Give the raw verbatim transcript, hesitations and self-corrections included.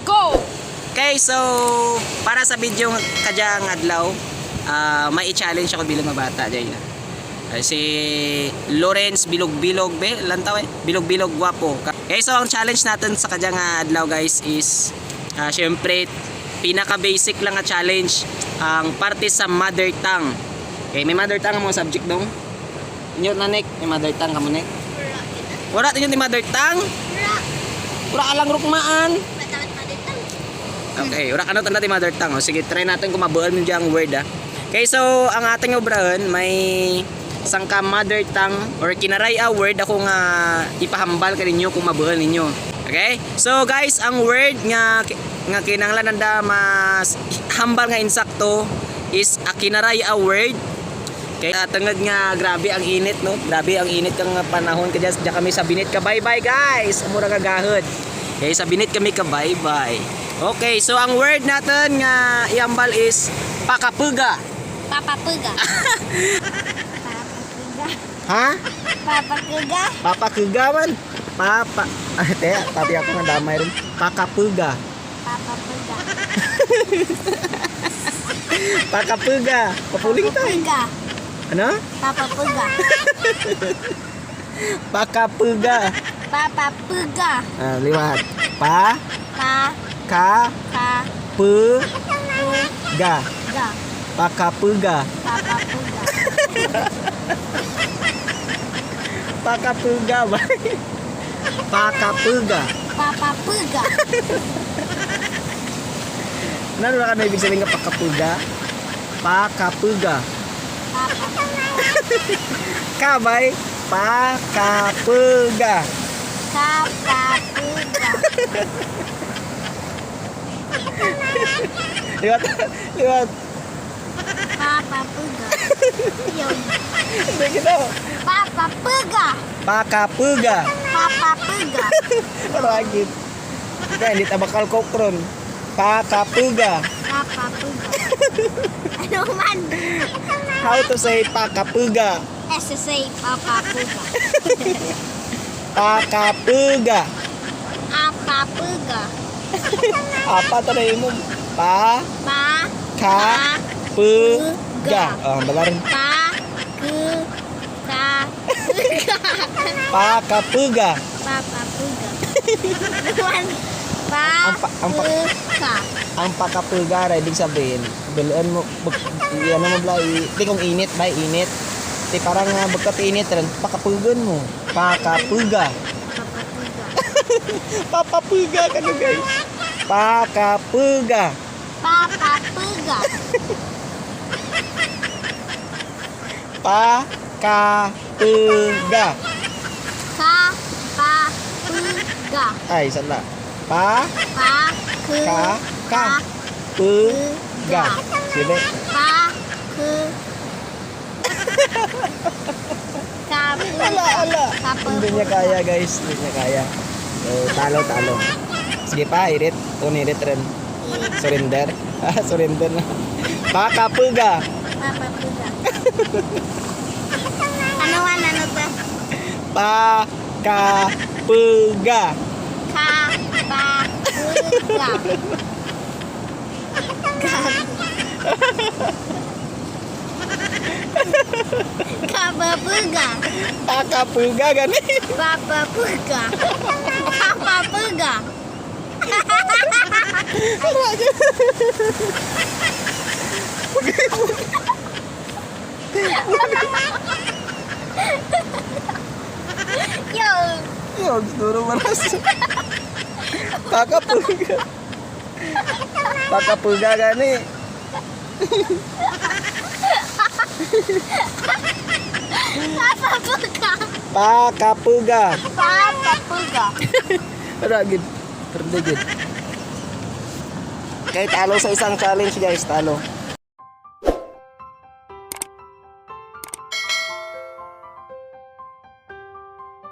Go! Okay, so, para sa video kadya nga adlaw, ah, may i-challenge ako bilang mga bata dyan. Ah, si Lawrence Bilog-Bilog, be, lantaw eh. Bilog-Bilog gwapo. Okay, so ang challenge natun sa kadya nga adlaw, guys, is, ah, syempre, pinaka-basic lang nga challenge, ang parte sa mother tongue. Okay, may mother tongue ang mga subject dong? Inyo na, Nick, may mother tongue kamo, Nick? Wara. Wara tinyo ti mother tongue? Wara. Wara ka lang rukmaan. Wara ka lang mother tongue. Okay, wara kano tanda ti mother tongue. O, sige, try natun kung mabuul ninyo dyang word, ah. Okay, so, ang atun nga obrahun, may sangka mother tongue or Kinaray-a word ako nga ipahambal kaninyo kung mabuul ninyo. Okay? So, guys, ang word nga, nga kinahanglan nanda mas hambal nga insakto is a Kinaray-a word. Okay, ah, tungod nga grabe ang init, no? Grabe ang init kang panahon, kadya, dya kami sa binit ka-baybay, guys. Amo ra nga gahod. Okay, sa binit kami ka-baybay. Okay, so ang word natun nga ihambal is pakapuga. Papapuga. Papapuga. Ha? Papapuga. Papakuga man. Papa. Ay, te, tapi ako nga damay run. Pakapuga. Papapuga. Pakapuga. Papuling tayo. Papapuga. Ano? Papapuga. Pakapuga. Papapuga. Ah, liwat. Pa? Pa. Ka. Ka. Pu. Pu. Ga. Ga. Pakapuga. Pakapuga. Pakapuga ba? Pakapuga. Papapuga. Nano ra kano ibig sabihin nga pakapuga? Pakapuga. Papapuga. Ka bay? Pakapuga. Kapapuga. Liwat, liwat. Papapuga. Yun. Hindi kita. Papapuga. Pakapuga. Papapuga. Paragit. Kaya hindi ta bakal kokron. Pakapuga. Papapuga. Ano man? How to say pakapuga? S S A, papapuga. Pakapuga. Apapuga. Apa to na imo? Pa. Pa. Ka. Ka. Pu. Ga. Ga. Oh, hambal run. Pa. Ku. Ka. Puga. Pakapuga. Papapuga. Naman. Pa. Ang pa-, ang pa-, Puga. Ang pakapuga ra, ibig sabihin, bul-un mo, buk-, ano mo bala, i-, ti kung init ba, init. Ti parang, ah, bukut init run, pakapugun mo. Pakapuga. Papapuga. Papapuga kano, guys. Pakapuga. Papapuga. Pakapuga. Ka, pa, pu, ga. Ay, sala. Pa, pa, ku, ka, ka, ka, pu, ga. Pu, ga. Sige. Pa, ku, ka, pu, ga. Ala, ala. Ka, pu, ga. Hindi niya kaya, guys. Hindi niya kaya. So, talo, talo. Sige pa, irit. Uni, irit run. Surrender. Ah, surrender na. Pakapuga. Papapuga. Ano man, ano to? Pakapuga. Kapapuga. Gago. Kapapuga. Pakapuga gani. Papapuga. Papapuga. Yo. Yo, duro maras. Pakapuga. Pakapuga gani. Papapuga. Pakapuga. Papapuga. Wara gid. Perde gid. Okay, talo sa isang challenge, guys, talo.